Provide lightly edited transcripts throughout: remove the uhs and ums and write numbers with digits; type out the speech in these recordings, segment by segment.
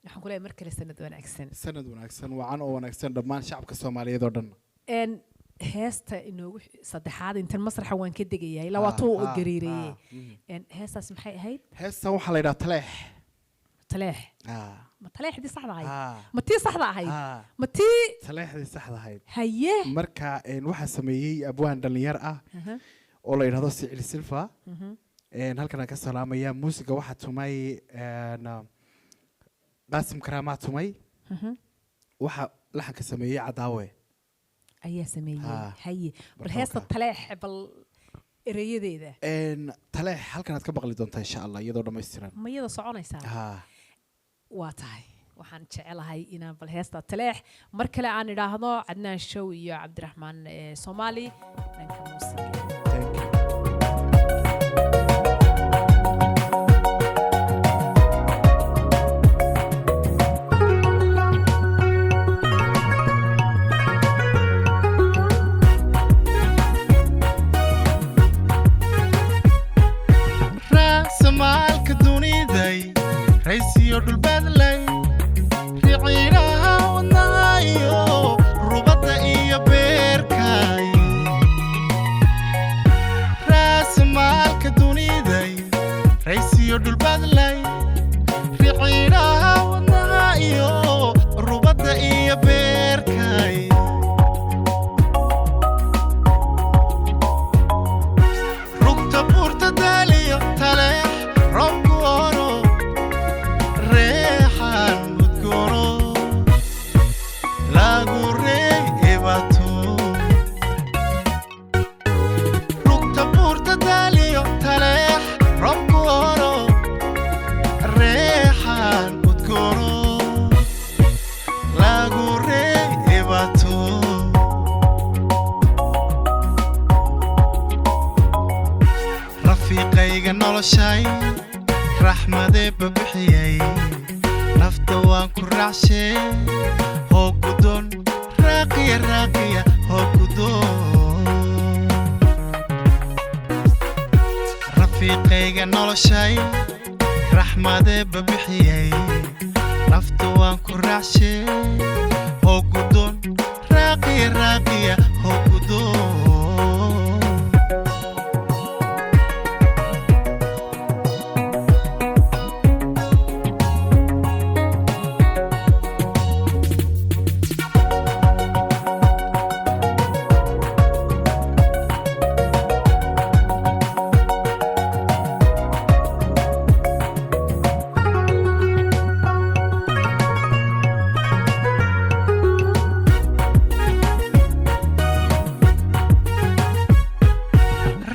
Waxaan ku leeyahay mar kale sanad wanaagsan. Sanad wanaagsan, wacan oo wanaagsan dhammaan shacabka Soomaaliyeed oo dhan. Heesta inoogu saddexaad intan masraxa waan ka degayaa ilaa waa tuu gariireeye. Heestaas maxay ahayd? Heestan waxaa la yidhaha Taleex. Taleex. Ma taleexdii saxda ahayd? Ma tii saxda ahayd? Ma tii? Taleexdii saxda ahayd. Haye. Marka waxaa sameeyey abwaan dhalinyar ah oo la yidhahdo Sicil Silva. Halkan aan ka salaamaya. Muusiga waxaa tumay Qaasim Karaamaa tumay. Waxaa laxanka sameeyey Cadaawe. Ayaa sameeyey. Haye, bal heesta Taleex, bal ereyadeeda. Taleex halkan aad ka maqli doontaa insha Allah iyadoo dhammaystiran. Mayada soconaysaa? Ha. Waa tahay, waxaan jecelahay inaan bal heesta Taleex mar kale aan idhaahdo Cadnaan Show iyo Cabdiraxmaan Soomaali dhanka muusiga. Thank you. Raasamaalka duniday, raysiyo dhulbaadlay, riciidhaha wadnahayo, rubadda iyo beerkay. Raasamaalka duniday, raysiyo dhulbaadlay, riciidhaha wadnaha iyo rubadda iyo beerkay. Rugta buurta daaliyo Taleex, roobku oro, reexan mudgoro, lagu reey ebato. Rugta buurta daaliyo Taleex, roobku oro, reexan mudgoro, lagu reey ebato. Rafiiqayga noloshay, raxmadee babixiyey, nafta waan ku raacshe, hoo gudoon raaqiya, raaqiya, hoo gudoon. Rafiiqayga noloshay, raxmadee babixiyey, nafta waan ku raacshe, hoo gudoon raaqiya, raaqiya, hoo gudoon.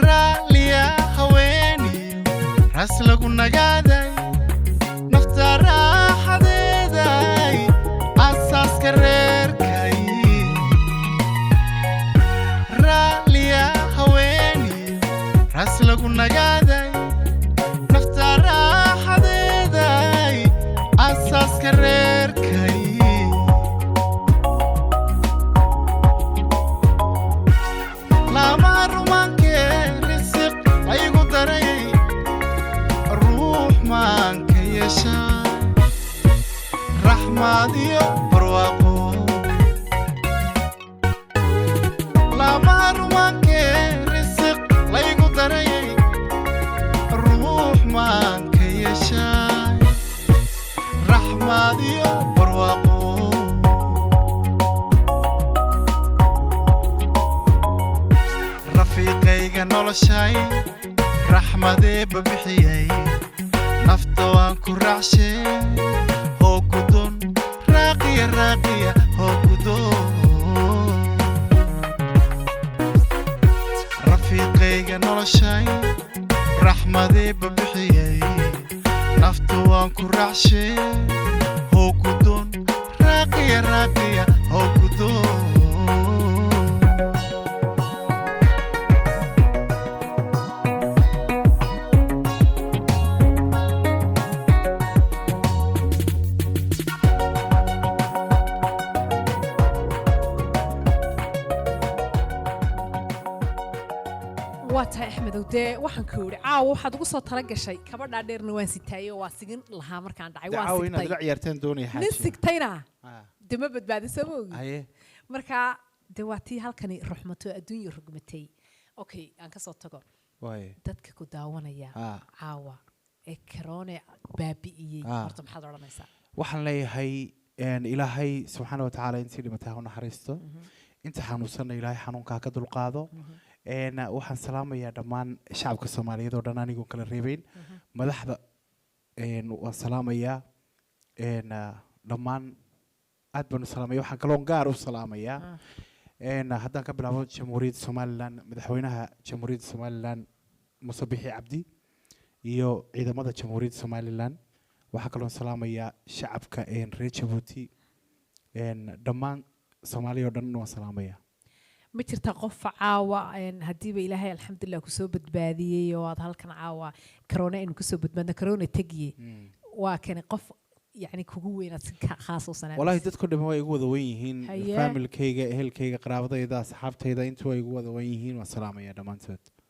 Raaliya haweeniyo, ras lagu nagaaday, nafta raaxadeeday, asaaska reerkay. Raaliya haweeniyo, ras lagu nagaaday, nafta raaxadeeday, asaaska reerkay. Lama rumaankee risiq aygu daray, ruux maanka yeesha, raxmaad iyo barwaaqo. Lama rumaankee risiq laygu daray, ruux maanka yeesha, raxmaad iyo barwaaqo. Rafiiqayga noloshay, raxmadee babixiyey, nafta waan ku raacshe, hoo gudoon raaqiya, raaqiya, hoo gudoon. Rafiiqayga noloshay, raxmadee babixiyey, nafta waan ku raacshe, hoo gudoon raaqiya, raaqiya, hoo gudoon. Waa tahay. Axmedow, dee waxaan ku yidhi, caawa waxaad ugu soo tala gashay kabadhaa dheerna waan sitaayey oo waa sigin lahaa markaan dhacay, waan Dacaawo inaad sigtay. La ciyaarteen doonaya. Nin Xaaji. sigtayna dee ma badbaadin, soo ma ogi? Haye. Marka dee waa tii halkani ruxmato, adduunya rugmatay. Okay, aan kasoo tago. Waaye. Dadka ku daawanaya caawa ee karoone baabi'iyey, horta maxaad odhanaysaa? Waxaan leeyahay Ilaahay subxaana wa tacaala intii dhimatay ha u naxariisto, inta xanuunsanna Ilaahay xanuunka ha ka dulqaado. Waxaan salaamayaa dhammaan shacabka Soomaaliyeed oo dhan anigoon kala reebeyn. Madaxda waan salaamayaa. Dhammaan aad baan u salaamaya. Waxaan kaloon gaar u salaamayaa, haddaan ka bilaabo Jamhuuriyadda Somaliland, madaxweynaha Jamhuuriyadda Somaliland Muuse Bixi Cabdi iyo ciidamada Jamhuuriyadda Somaliland. Waxaa kaloon salaamayaa shacabka reer Jabuuti. Dhammaan Soomaaliya oo dhan waan salaamayaa. Ma jirta qof caawa haddiiba Ilaahay alxamdulilah kusoo badbaadiyey oo aad halkan caawa karoona aynu kusoo badbaadno, karoona tegiye, waa kani qof yani kugu weynaad si khaas u salaamaysid? Wallaahi dadku dhan way igu wada wen yihiin. Haye. Familkayga, ehelkayga, qaraabadayda, asxaabtayda, intu way igu wada wen yihiin. Waan salaamayaa dhammaantood.